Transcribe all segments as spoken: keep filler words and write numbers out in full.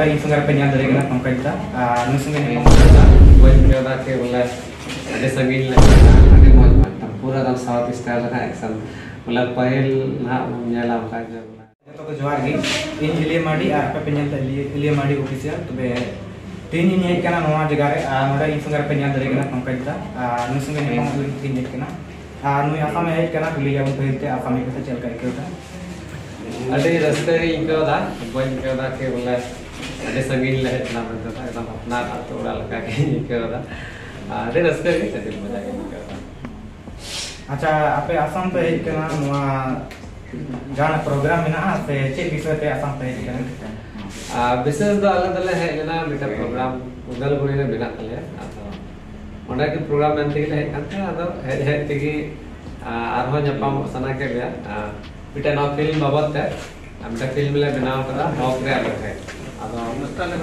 ᱤᱧ ᱥᱚᱸᱜᱮ ᱨᱮᱯᱮ ᱧᱮᱞ ᱫᱟᱲᱮᱭᱟᱜ ᱠᱟᱱᱟ ᱯᱚᱝᱠᱚᱡᱽ ᱫᱟ, ᱟᱨ ᱱᱩᱭ ᱥᱚᱸᱜᱮ ᱧᱟᱯᱟᱢ ᱦᱩᱭᱱᱟ᱾ ᱵᱟᱹᱧ ᱵᱩᱡᱷᱟᱹᱣ ᱫᱟ ᱠᱤ ᱵᱚᱞᱮ ᱟᱹᱰᱤ ᱥᱟᱺᱜᱤᱧ ᱞᱮ ᱦᱮᱡ ᱮᱱᱟ, ᱟᱹᱰᱤ ᱢᱚᱡᱽ ᱢᱚᱡᱽ ᱛᱟᱢ, ᱯᱩᱨᱟᱹ ᱮᱠᱫᱚᱢ ᱥᱟᱣᱩᱛᱷ ᱥᱴᱟᱭᱤᱞ ᱨᱮᱱᱟᱜ ᱮᱠᱥᱮᱱ, ᱵᱚᱞᱮ ᱯᱟᱹᱦᱤᱞ ᱱᱟᱦᱟᱜ ᱵᱚᱱ ᱧᱮᱞᱟ ᱚᱱᱠᱟ ᱜᱮ ᱵᱚᱞᱮ᱾ ᱡᱚᱛᱚ ᱠᱚ ᱡᱚᱦᱟᱨ ᱜᱮ, ᱤᱧ ᱤᱞᱤᱭᱟᱹ ᱢᱟᱨᱰᱤ ᱟᱨ ᱟᱯᱮ ᱯᱮ ᱧᱮᱞ ᱫᱟ ᱤᱞᱤᱭᱟᱹ, ᱤᱞᱤᱭᱟᱹ ᱢᱟᱨᱰᱤ ᱚᱯᱷᱤᱥᱤᱭᱟᱞ᱾ ᱛᱚᱵᱮ ᱛᱮᱦᱮᱧ ᱤᱧ ᱦᱮᱡ ᱠᱟᱱᱟ ᱱᱚᱣᱟ ᱡᱟᱭᱜᱟ ᱨᱮ, ᱟᱨ ᱱᱚᱰᱮ ᱤᱧ ᱥᱚᱸᱜᱮ ᱨᱮᱯᱮ ᱧᱮᱞ ᱫᱟᱲᱮᱭᱟᱜ ᱠᱟᱱᱟ ᱯᱚᱝᱠᱚᱡᱽ ᱫᱟ, ᱟᱨ ᱱᱩᱭ ᱥᱚᱸᱜᱮ ᱧᱟᱯᱟᱢ ᱞᱟᱹᱜᱤᱫ ᱤᱧ ᱦᱮᱡ ᱠᱟᱱᱟ᱾ ᱟᱨ ᱱᱩᱭ ᱟᱥᱟᱢᱮ ᱦᱮᱡ ᱠᱟᱱᱟ, ᱠᱩᱞᱤᱭᱮᱭᱟ ᱵᱚᱱ ᱯᱟᱹᱦᱤᱞ ᱛᱮ ᱟᱥᱟᱢᱤ ᱠᱟᱛᱷᱟ ᱪᱮᱫ ᱞᱮᱠᱟᱭ ᱟᱹᱭᱠᱟᱹᱣ ᱫᱟ᱾ ᱟᱹᱰᱤ ᱨᱟᱹᱥᱠᱟᱹ ᱜᱤᱧ ᱟᱹᱭᱠᱟᱹᱣ ᱫᱟ, ᱵᱟᱹᱧ ᱟᱹᱭᱠᱟᱹᱣ ᱫᱟ ᱠᱤ ᱵᱚᱞᱮ ᱟᱹᱰᱤ ᱥᱟᱺᱜᱤᱧ ᱞᱮ ᱦᱮᱡ ᱮᱱᱟ ᱢᱮᱱᱛᱮ ᱫᱚ, ᱮᱠᱫᱚᱢ ᱟᱯᱱᱟᱨ ᱟᱹᱛᱩ ᱚᱲᱟᱜ ᱞᱮᱠᱟ ᱜᱤᱧ ᱟᱹᱭᱠᱟᱹᱣ ᱫᱟ᱾ ᱟᱹᱰᱤ ᱨᱟᱹᱥᱠᱟᱹ ᱜᱮ, ᱟᱹᱰᱤ ᱢᱚᱡᱟ ᱜᱤᱧ ᱟᱹᱭᱠᱟᱹᱣ ᱫᱟ᱾ ᱟᱪᱪᱷᱟ, ᱟᱯᱮ ᱟᱥᱟᱢ ᱯᱮ ᱦᱮᱡ ᱠᱟᱱᱟ, ᱱᱚᱣᱟ ᱡᱟᱦᱟᱱᱟᱜ ᱯᱨᱳᱜᱨᱟᱢ ᱢᱮᱱᱟᱜᱼᱟ ᱥᱮ ᱪᱮᱫ ᱵᱤᱥᱚᱭ ᱛᱮ ᱟᱥᱟᱢ ᱯᱮ ᱦᱮᱡ ᱠᱟᱱᱟ? ᱟᱨ ᱵᱤᱥᱮᱥ ᱫᱚ ᱟᱞᱮ ᱫᱚᱞᱮ ᱦᱮᱡ ᱞᱮᱱᱟ ᱢᱤᱫᱴᱮᱱ ᱯᱨᱳᱜᱨᱟᱢ ᱩᱫᱟᱞᱜᱩᱲᱤ ᱨᱮ ᱢᱮᱱᱟᱜ ᱛᱟᱞᱮᱭᱟ, ᱟᱫᱚ ᱚᱸᱰᱮ ᱜᱮ ᱯᱨᱳᱜᱨᱟᱢ ᱢᱮᱱ ᱛᱮᱜᱮ ᱞᱮ ᱦᱮᱡ ᱠᱟᱱ ᱛᱟᱦᱮᱸᱫ᱾ ᱟᱫᱚ ᱦᱮᱡ ᱦᱮᱡ ᱛᱮᱜᱮ ᱟᱨᱦᱚᱸ ᱧᱟᱯᱟᱢᱚᱜ ᱥᱟᱱᱟ ᱠᱮᱫ ᱞᱮᱭᱟ᱾ ᱢᱤᱫᱴᱮᱱ ᱱᱚᱣᱟ ᱯᱷᱤᱞᱢ ᱵᱟᱵᱚᱫ ᱛᱮ ᱟᱨ ᱢᱤᱫᱴᱮᱱ ᱯᱷᱤᱞᱢ ᱞᱮ ᱵᱮᱱᱟᱣ ᱠᱟᱫᱟ ᱦᱚᱠ ᱨᱮᱭᱟᱜ ᱞᱟᱹᱲᱦᱟᱹᱭ᱾ ᱟᱫᱚ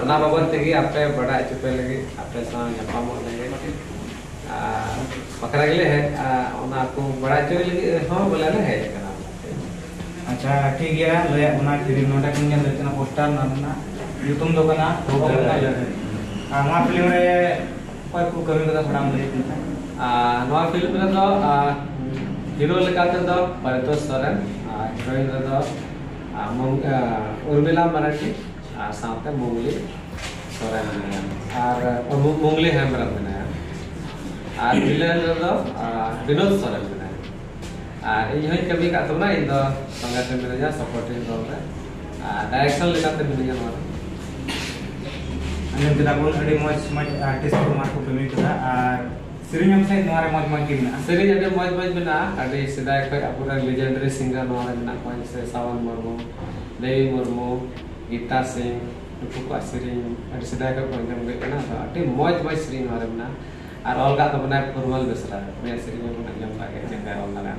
ᱚᱱᱟ ᱵᱟᱵᱚᱫ ᱛᱮᱜᱮ ᱟᱯᱮ ᱵᱟᱰᱟᱭ ᱦᱚᱪᱚ ᱯᱮ ᱞᱟᱹᱜᱤᱫ, ᱟᱯᱮ ᱥᱟᱶ ᱧᱟᱯᱟᱢᱚᱜ ᱞᱟᱹᱜᱤᱫ ᱟᱨ ᱵᱟᱠᱷᱨᱟ ᱜᱮᱞᱮ ᱦᱮᱡ, ᱟᱨ ᱚᱱᱟ ᱠᱚ ᱵᱟᱲᱟᱭ ᱦᱚᱪᱚ ᱞᱟᱹᱜᱤᱫ ᱦᱚᱸ ᱵᱚᱞᱮ ᱞᱮ ᱦᱮᱡ ᱟᱠᱟᱱᱟ᱾ ᱟᱪᱪᱷᱟ, ᱴᱷᱤᱠ ᱜᱮᱭᱟ, ᱞᱟᱹᱭᱟᱫ ᱵᱚᱱᱟ ᱯᱷᱤᱞᱢ ᱱᱚᱰᱮ ᱵᱚᱱ ᱧᱮᱞ ᱫᱟᱲᱮᱭᱟᱜ ᱠᱟᱱᱟ ᱯᱳᱥᱴᱟᱨ, ᱱᱚᱣᱟ ᱨᱮᱱᱟᱜ ᱧᱩᱛᱩᱢ ᱫᱚ ᱠᱟᱱᱟ ᱦᱚᱠ ᱨᱮᱱᱟᱜ ᱞᱟᱹᱲᱦᱟᱹᱭ᱾ ᱟᱨ ᱱᱚᱣᱟ ᱯᱷᱤᱞᱢ ᱨᱮ ᱚᱠᱚᱭ ᱠᱚ ᱠᱟᱹᱢᱤ ᱠᱟᱫᱟ ᱛᱷᱚᱲᱟᱢ ᱞᱟᱹᱭ ᱠᱮᱫᱟ? ᱟᱨ ᱱᱚᱣᱟ ᱯᱷᱤᱞᱢ ᱨᱮᱫᱚ ᱦᱤᱨᱳ ᱞᱮᱠᱟ ᱛᱮᱫᱚ ᱯᱟᱨᱤᱛᱳᱥ ᱥᱚᱨᱮᱱ, ᱟᱨ ᱦᱤᱨᱳᱭᱤᱱ ᱨᱮᱫᱚ ᱟᱨ ᱢᱚᱝ-, ᱟᱨ ᱩᱨᱢᱤᱞᱟ ᱢᱟᱨᱟᱱᱰᱤ ᱟᱨ ᱥᱟᱶᱛᱮ ᱢᱩᱝᱞᱤ ᱥᱚᱨᱮᱱ ᱢᱮᱱᱟᱭᱟ, ᱟᱨ ᱢᱩ-, ᱢᱩᱝᱞᱤ ᱦᱮᱢᱵᱨᱚᱢ ᱢᱮᱱᱟᱭᱟ, ᱟᱨ ᱵᱷᱤᱞᱮᱱ ᱨᱮᱫᱚ ᱟᱨ ᱵᱤᱱᱳᱫ ᱥᱚᱨᱮᱱ ᱢᱮᱱᱟᱭᱟ᱾ ᱟᱨ ᱤᱧ ᱦᱚᱸᱧ ᱠᱟᱹᱢᱤ ᱠᱟᱜ ᱛᱟᱵᱚᱱᱟ, ᱤᱧ ᱫᱚ ᱥᱚᱸᱜᱮ ᱛᱮ ᱢᱤᱱᱟᱹᱧᱟ, ᱥᱟᱯᱳᱨᱴᱤᱝ ᱨᱳᱞ ᱨᱮ, ᱟᱨ ᱰᱟᱭᱨᱮᱠᱥᱚᱱ ᱞᱮᱠᱟᱛᱮ ᱢᱤᱱᱟᱹᱧᱟ ᱱᱚᱣᱟ ᱨᱮ᱾ ᱟᱸᱡᱚᱢ ᱠᱮᱫᱟ ᱵᱚᱱ, ᱟᱹᱰᱤ ᱢᱚᱡᱽ ᱢᱚᱡᱽ ᱟᱨᱴᱤᱥᱴ ᱠᱚ ᱱᱚᱣᱟ ᱠᱚ ᱠᱟᱹᱢᱤ ᱠᱟᱫᱟ᱾ ᱟᱨ ᱥᱮᱨᱮᱧ ᱦᱚᱸ ᱯᱟᱥᱮᱡ ᱱᱚᱣᱟ ᱨᱮ ᱢᱚᱡᱽ ᱢᱚᱡᱽ ᱜᱮ ᱢᱮᱱᱟᱜᱼᱟ᱾ ᱥᱮᱨᱮᱧ ᱟᱹᱰᱤ ᱢᱚᱡᱽ ᱢᱚᱡᱽ ᱢᱮᱱᱟᱜᱼᱟ, ᱟᱹᱰᱤ ᱥᱮᱫᱟᱭ ᱠᱷᱚᱱ ᱟᱵᱚᱨᱮᱱ ᱞᱮᱡᱮᱱᱰᱟᱨᱤ ᱥᱤᱝᱜᱟᱨ ᱱᱚᱣᱟ ᱨᱮ ᱢᱮᱱᱟᱜ ᱠᱚᱣᱟ, ᱡᱮᱭᱥᱮ ᱥᱟᱣᱚᱱ ᱢᱩᱨᱢᱩ, ᱫᱮᱵᱤ ᱢᱩᱨᱢᱩ, ᱜᱤᱛᱟ ᱥᱤᱝ, ᱱᱩᱠᱩ ᱠᱚᱣᱟᱜ ᱥᱮᱨᱮᱧ ᱟᱹᱰᱤ ᱥᱮᱫᱟᱭ ᱠᱷᱚᱱ ᱠᱚ ᱟᱸᱡᱚᱢ ᱟᱹᱜᱩᱭᱮᱫ ᱠᱟᱱᱟ᱾ ᱟᱫᱚ ᱟᱹᱰᱤ ᱢᱚᱡᱽ ᱢᱚᱡᱽ ᱥᱮᱨᱮᱧ ᱱᱚᱣᱟ ᱨᱮ ᱢᱮᱱᱟᱜᱼᱟ᱾ ᱟᱨ ᱚᱞ ᱠᱟᱜ ᱛᱟᱵᱚᱱᱟᱭ ᱯᱷᱩᱨᱢᱟᱞ ᱵᱮᱥᱨᱟ, ᱩᱱᱤᱭᱟᱜ ᱥᱮᱨᱮᱧ ᱦᱚᱸᱵᱚᱱ ᱟᱸᱡᱚᱢ ᱠᱟᱜ ᱜᱮᱭᱟ, ᱪᱮᱫ ᱞᱮᱠᱟᱭ ᱚᱞ ᱞᱮᱫᱟ᱾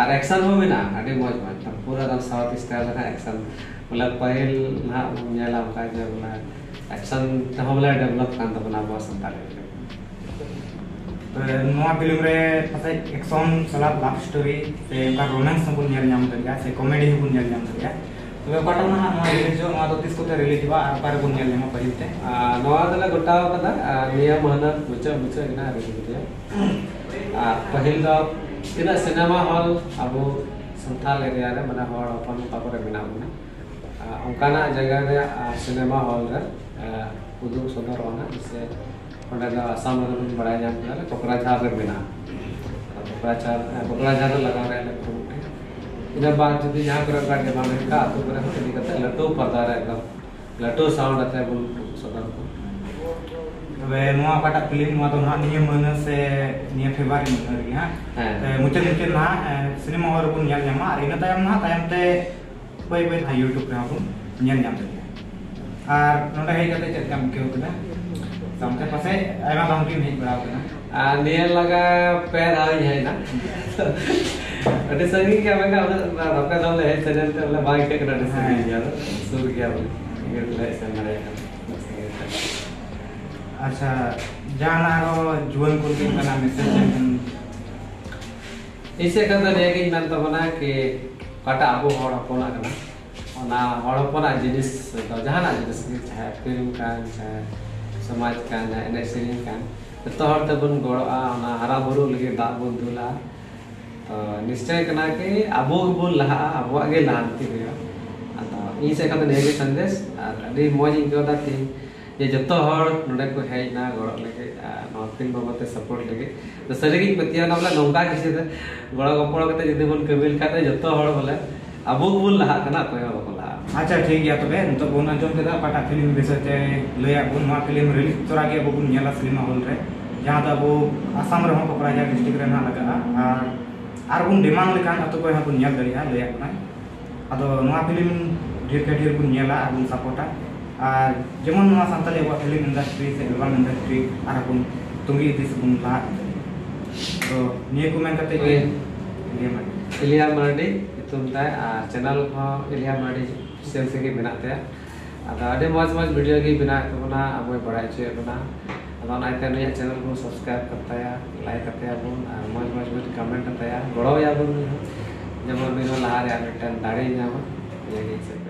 ᱟᱨ ᱮᱠᱥᱚᱱ ᱦᱚᱸ ᱢᱮᱱᱟᱜᱼᱟ, ᱟᱹᱰᱤ ᱢᱚᱡᱽ ᱢᱚᱡᱽ, ᱯᱩᱨᱟᱹ ᱮᱠᱫᱚᱢ ᱥᱟᱣᱩᱛᱷ ᱥᱴᱟᱭᱤᱞ ᱨᱮᱱᱟᱜ ᱮᱠᱥᱚᱱ, ᱵᱚᱞᱮ ᱯᱟᱹᱦᱤᱞ ᱱᱟᱦᱟᱜ ᱵᱚᱱ ᱧᱮᱞᱟ ᱚᱱᱠᱟ ᱡᱮ ᱵᱚᱞᱮ ᱮᱠᱥᱚᱱ ᱛᱮᱦᱚᱸ ᱵᱚᱞᱮ ᱰᱮᱵᱷᱞᱚᱯ ᱠᱟᱱ ᱛᱟᱵᱚᱱᱟ ᱟᱵᱚᱣᱟᱜ ᱥᱟᱱᱛᱟᱲᱤ ᱯᱷᱤᱞᱢ᱾ ᱛᱚᱵᱮ ᱱᱚᱣᱟ ᱯᱷᱤᱞᱢ ᱨᱮ ᱯᱟᱥᱮᱡ ᱮᱠᱥᱚᱱ ᱥᱟᱞᱟᱜ ᱞᱟᱵᱷ ᱥᱴᱳᱨᱤ ᱥᱮ ᱚᱱᱠᱟ ᱨᱳᱢᱟᱱᱥ ᱦᱚᱸᱵᱚᱱ ᱧᱮᱞ ᱧᱟᱢ ᱫᱟᱲᱮᱭᱟᱜᱼᱟ, ᱥᱮ ᱠᱚᱢᱮᱰᱤ ᱦᱚᱸᱵᱚᱱ ᱧᱮᱞ ᱧᱟᱢ ᱫᱟᱲᱮᱭᱟᱜᱼᱟ᱾ ᱛᱚᱵᱮ ᱚᱠᱟᱴᱟᱜ ᱱᱟᱦᱟᱜ ᱱᱚᱣᱟ ᱨᱤᱞᱤᱡᱚᱜ, ᱱᱚᱣᱟ ᱫᱚ ᱛᱤᱥ ᱠᱚᱛᱮ ᱨᱤᱞᱤᱡᱚᱜᱼᱟ ᱟᱨ ᱚᱠᱟ ᱨᱮᱵᱚᱱ ᱧᱮᱞ ᱧᱟᱢᱟ ᱯᱟᱹᱦᱤᱞ ᱛᱮ? ᱟᱨ ᱱᱚᱣᱟ ᱫᱚᱞᱮ ᱜᱚᱴᱟᱣ ᱠᱟᱫᱟ, ᱟᱨ ᱱᱤᱭᱟᱹ ᱢᱟᱹᱦᱱᱟᱹ ᱢᱩᱪᱟᱹᱫ, ᱢᱩᱪᱟᱹᱫ ᱜᱮ ᱱᱟᱦᱟᱜ ᱨᱤᱞᱤᱡᱽ ᱜᱮᱭᱟ᱾ ᱟᱨ ᱯᱟᱹᱦᱤᱞ ᱫᱚ ᱛᱤᱱᱟᱹᱜ ᱥᱤᱱᱮᱢᱟ ᱦᱚᱞ ᱟᱵᱚ ᱥᱟᱱᱛᱟᱲ ᱮᱨᱤᱭᱟ ᱨᱮ, ᱢᱟᱱᱮ ᱦᱚᱲ ᱦᱚᱯᱚᱱ ᱚᱠᱟ ᱠᱚᱨᱮ ᱢᱮᱱᱟᱜ ᱵᱚᱱᱟ, ᱟᱨ ᱚᱱᱠᱟᱱᱟᱜ ᱡᱟᱭᱜᱟ ᱨᱮ, ᱟᱨ ᱥᱤᱱᱮᱢᱟ ᱦᱚᱞ ᱨᱮ, ᱟᱨ ᱩᱫᱩᱜ ᱥᱚᱫᱚᱨᱚᱜᱼᱟ ᱱᱟᱜ, ᱡᱮᱭᱥᱮ ᱚᱸᱰᱮ ᱫᱚ ᱟᱥᱟᱢ ᱨᱮ ᱵᱚᱱ ᱵᱟᱲᱟᱭ ᱧᱟᱢ ᱠᱮᱫᱟ, ᱠᱚᱠᱨᱟᱡᱷᱟᱨ ᱨᱮ ᱢᱮᱱᱟᱜᱼᱟ᱾ ᱠᱚᱠᱨᱟᱡᱷᱟᱨ, ᱦᱮᱸ, ᱠᱚᱠᱨᱟᱡᱷᱟᱨ ᱨᱮ ᱞᱟᱜᱟᱣ ᱨᱮᱭᱟᱜ ᱞᱮ ᱠᱩᱨᱩᱢᱩᱴᱩᱭᱟ᱾ ᱤᱱᱟᱹ ᱵᱟᱫ ᱡᱩᱫᱤ ᱡᱟᱦᱟᱸ ᱠᱚᱨᱮ ᱚᱱᱠᱟ demand ᱦᱩᱭᱩᱜ ᱠᱷᱟᱱ, ᱟᱹᱛᱩ ᱠᱚᱨᱮ ᱦᱚᱸ ᱤᱫᱤ ᱠᱟᱛᱮ ᱞᱟᱹᱴᱩ ᱯᱚᱨᱫᱟ ᱨᱮ ᱮᱠᱫᱚᱢ ᱞᱟᱹᱴᱩ sound ᱟᱛᱮ ᱵᱚᱱ ᱥᱚᱫᱚᱨ ᱠᱚᱣᱟ᱾ ᱛᱚᱵᱮ ᱱᱚᱣᱟ ᱚᱠᱟᱴᱟᱜ film, ᱱᱚᱣᱟ ᱫᱚ ᱱᱟᱦᱟᱜ ᱱᱤᱭᱟᱹ ᱢᱟᱹᱦᱱᱟᱹ ᱥᱮ ᱱᱤᱭᱟᱹ February ᱢᱟᱹᱦᱱᱟᱹ ᱨᱮᱜᱮ ᱦᱟᱸᱜ? ᱦᱮᱸ᱾ ᱛᱚᱵᱮ ᱢᱩᱪᱟᱹᱫ ᱢᱩᱪᱟᱹᱫ ᱱᱟᱦᱟᱜ, ᱮ, ᱥᱤᱱᱮᱢᱟ ᱦᱚᱞ ᱨᱮᱵᱚᱱ ᱧᱮᱞ ᱧᱟᱢᱟ, ᱟᱨ ᱤᱱᱟᱹ ᱛᱟᱭᱚᱢ ᱱᱟᱦᱟᱜ, ᱛᱟᱭᱚᱢ ᱛᱮ ᱵᱟᱹᱭ ᱵᱟᱹᱭ ᱛᱮ YouTube ᱨᱮᱦᱚᱸ ᱵᱚᱱ ᱧᱮᱞ ᱧᱟᱢ ᱫᱟᱲᱮᱭᱟᱜᱼᱟ᱾ ᱟᱨ ᱱᱚᱰᱮ ᱦᱮᱡ ᱠᱟᱛᱮ ᱪᱮᱫ ᱞᱮᱠᱟᱢ ᱟᱹᱭᱠᱟᱹᱣ ᱠᱮᱫᱟ? ᱥᱟᱶᱛᱮ ᱯᱟᱥᱮᱡ ᱟᱭᱢᱟ ᱫᱷᱟᱣ ᱜᱮᱢ ᱦᱮᱡ ᱵᱟᱲᱟ ᱟᱠᱟᱱᱟ᱾ ᱟᱨ ᱱᱤᱭᱟᱹ ᱞᱟᱜᱟ ᱯᱮ ᱫᱷᱟᱣ ᱤᱧ ᱦᱮᱡ ᱮᱱᱟ᱾ ᱟᱹᱰᱤ ᱥᱟᱺᱜᱤᱧ ᱜᱮᱭᱟ, ᱢᱮᱱᱠᱷᱟᱱ ᱩᱱᱟᱹᱜ ᱨᱟᱯᱮ ᱫᱚᱞ ᱞᱮ ᱦᱮᱡ ᱥᱮᱱᱮᱱ ᱛᱮ ᱵᱚᱞᱮ ᱵᱟᱝ ᱟᱹᱭᱠᱟᱹᱜ ᱠᱟᱱᱟ ᱟᱹᱰᱤ ᱥᱟᱺᱜᱤᱧ ᱜᱮᱭᱟ, ᱥᱩᱨ ᱜᱮᱭᱟ ᱵᱚᱞᱮ᱾ ᱤᱱᱟᱹ ᱛᱮᱞᱮ ᱦᱮᱡ ᱥᱮᱱ ᱫᱟᱲᱮᱭᱟᱜ ᱠᱟᱱᱟ᱾ ᱟᱪᱪᱷᱟ, ᱡᱟᱦᱟᱱᱟᱜ ᱟᱨᱚ ᱡᱩᱣᱟᱹᱱ ᱠᱚ ᱞᱟᱹᱜᱤᱫ ᱚᱱᱠᱟᱱᱟᱜ message ᱮᱢ? ᱤᱧ ᱥᱮᱫ ᱠᱷᱚᱱ ᱫᱚ ᱱᱤᱭᱟᱹ ᱜᱤᱧ ᱢᱮᱱ ᱛᱟᱵᱚᱱᱟ ᱠᱤ ᱚᱠᱟᱴᱟᱜ ᱟᱵᱚ ᱦᱚᱲ ᱦᱚᱯᱚᱱᱟᱜ ᱠᱟᱱᱟ, ᱚᱱᱟ ᱦᱚᱲ ᱦᱚᱯᱚᱱᱟᱜ ᱡᱤᱱᱤᱥ ᱫᱚ, ᱡᱟᱦᱟᱱᱟᱜ ᱡᱤᱱᱤᱥ ᱜᱮ, ᱪᱟᱦᱮ film ᱠᱟᱱ, ᱪᱟᱦᱮ ᱥᱚᱢᱟᱡᱽ ᱠᱟᱱ, ᱪᱟᱦᱮ ᱮᱱᱮᱡ ᱥᱮᱨᱮᱧ ᱠᱟᱱ, ᱡᱚᱛᱚ ᱦᱚᱲ ᱛᱮᱵᱚᱱ ᱜᱚᱲᱚᱜᱼᱟ, ᱚᱱᱟ ᱦᱟᱨᱟ ᱵᱩᱨᱩᱜ ᱞᱟᱹᱜᱤᱫ ᱫᱟᱜ ᱵᱚᱱ ᱫᱩᱞᱟ᱾ ᱛᱚ ᱱᱤᱥᱪᱚᱭ ᱠᱟᱱᱟ ᱠᱤ ᱟᱵᱚ ᱜᱮᱵᱚᱱ ᱞᱟᱦᱟᱜᱼᱟ, ᱟᱵᱚᱣᱟᱜ ᱜᱮ ᱞᱟᱦᱟᱱᱛᱤ ᱦᱩᱭᱩᱜᱼᱟ᱾ ᱟᱫᱚ ᱤᱧ ᱥᱮᱫ ᱠᱷᱚᱱ ᱫᱚ ᱱᱤᱭᱟᱹ ᱜᱮ ᱥᱟᱸᱫᱮᱥ, ᱟᱨ ᱟᱹᱰᱤ ᱢᱚᱡᱽ ᱤᱧ ᱟᱹᱭᱠᱟᱹᱣ ᱮᱫᱟ ᱛᱮᱦᱮᱧ ᱡᱮ ᱡᱚᱛᱚ ᱦᱚᱲ ᱱᱚᱰᱮ ᱠᱚ ᱦᱮᱡ ᱮᱱᱟ ᱜᱚᱲᱚᱜ ᱞᱟᱹᱜᱤᱫ, ᱟᱨ ᱱᱚᱣᱟ film ᱵᱟᱵᱚᱫ ᱛᱮ support ᱞᱟᱹᱜᱤᱫ᱾ ᱛᱚ ᱥᱟᱹᱨᱤᱜᱤᱧ ᱯᱟᱹᱛᱭᱟᱹᱣ ᱮᱱᱟ ᱵᱚᱞᱮ ᱱᱚᱝᱠᱟ ᱠᱤᱪᱷᱩ ᱫᱚ ᱜᱚᱲᱚ ᱜᱚᱯᱚᱲᱚ ᱠᱟᱛᱮ ᱡᱩᱫᱤ ᱵᱚᱱ ᱠᱟᱹᱢᱤ ᱞᱮᱠᱷᱟᱱ ᱫᱚ ᱡᱚᱛᱚ ᱦᱚᱲ ᱵᱚᱞᱮ ᱟᱵᱚ ᱜᱮᱵᱚᱱ ᱞᱟᱦᱟᱜ ᱠᱟᱱᱟ, ᱚᱠᱚᱭ ᱦᱚᱸ ᱵᱟᱠᱚ ᱞᱟᱦᱟᱜᱼᱟ᱾ ᱟᱪᱪᱷᱟ, ᱴᱷᱤᱠ ᱜᱮᱭᱟ, ᱛᱚᱵᱮ ᱱᱤᱛᱚᱜ ᱵᱚᱱ ᱟᱸᱡᱚᱢ ᱠᱮᱫᱟ ᱚᱠᱟᱴᱟᱜ film ᱵᱤᱥᱚᱭ ᱛᱮ ᱞᱟᱹᱭᱟᱫ ᱵᱚᱱ᱾ ᱱᱚᱣᱟ film release ᱛᱚᱨᱟ ᱜᱮ ᱟᱵᱚ ᱵᱚᱱ ᱧᱮᱞᱟ ᱥᱤᱱᱮᱢᱟ ᱦᱚᱞ ᱨᱮ, ᱡᱟᱦᱟᱸ ᱫᱚ ᱟᱵᱚ ᱟᱥᱟᱢ ᱨᱮᱦᱚᱸ ᱠᱚᱠᱨᱟᱡᱷᱟᱨ district ᱨᱮ ᱱᱟᱦᱟᱜ ᱞᱟᱜᱟᱜᱼᱟ, ᱟᱨ ᱟᱨ ᱵᱚᱱ demand ᱞᱮᱠᱷᱟᱱ ᱟᱛᱳ ᱠᱚᱨᱮ ᱦᱚᱸ ᱵᱚᱱ ᱧᱮᱞ ᱫᱟᱲᱮᱭᱟᱜᱼᱟ, ᱞᱟᱹᱭᱟᱫ ᱵᱚᱱᱟᱭ᱾ ᱟᱫᱚ ᱱᱚᱣᱟ film ᱰᱷᱮᱨ ᱠᱷᱚᱱ ᱰᱷᱮᱨ ᱵᱚᱱ ᱧᱮᱞᱟ ᱟᱨ ᱵᱚᱱ supportᱟ, ᱟᱨ ᱡᱮᱢᱚᱱ ᱱᱚᱣᱟ ᱥᱟᱱᱛᱟᱲᱤ ᱟᱵᱚᱣᱟᱜ film industry ᱥᱮ album industry ᱟᱨᱦᱚᱸ ᱵᱚᱱ ᱛᱩᱸᱜᱮ ᱤᱫᱤ ᱥᱮ ᱵᱚᱱ ᱞᱟᱦᱟ ᱤᱫᱤ ᱫᱟᱲᱮᱭᱟᱜᱼᱟ᱾ ᱛᱚ ᱱᱤᱭᱟᱹ ᱠᱚ ᱢᱮᱱ ᱠᱟᱛᱮ ᱜᱮ ᱦᱳᱭ᱾ ᱤᱞᱤᱭᱟ ᱢᱟᱨᱰᱤ᱾ ᱤᱞᱤᱭᱟ ᱢᱟᱨᱰᱤ ᱧᱩᱛᱩᱢ ᱛᱟᱭ, ᱟᱨ channel ᱦᱚᱸ ᱤᱞᱤᱭᱟ ᱢᱟᱨᱰᱤ ᱚᱯᱷᱤᱥᱤᱭᱟᱞ ᱛᱮᱜᱮ ᱢᱮᱱᱟᱜ ᱛᱟᱭᱟ᱾ ᱟᱫᱚ ᱟᱹᱰᱤ ᱢᱚᱡᱽ ᱢᱚᱡᱽ video ᱜᱮ ᱵᱮᱱᱟᱣᱮᱫ ᱛᱟᱵᱚᱱᱟ, ᱟᱵᱚᱭ ᱵᱟᱲᱟᱭ ᱦᱚᱪᱚᱭᱮᱫ ᱵᱚᱱᱟ᱾ ᱟᱫᱚ ᱚᱱᱟ ᱤᱭᱟᱹᱛᱮ ᱱᱩᱭᱟᱜ channel ᱵᱚᱱ subscribe ᱠᱟᱛᱟᱭᱟ, like ᱠᱟᱛᱟᱭᱟ ᱵᱚᱱ, ᱟᱨ ᱢᱚᱡᱽ ᱢᱚᱡᱽ ᱵᱚᱱ comment ᱠᱟᱛᱟᱭᱟ, ᱜᱚᱲᱚᱣᱟᱭᱟ ᱵᱚᱱ ᱱᱩᱭ ᱦᱚᱸ, ᱡᱮᱢᱚᱱ ᱱᱩᱭ ᱦᱚᱸ ᱞᱟᱦᱟ ᱨᱮᱭᱟᱜ ᱢᱤᱫᱴᱮᱱ ᱫᱟᱲᱮᱭ ᱧᱟᱢᱟ᱾ Mniej więcej.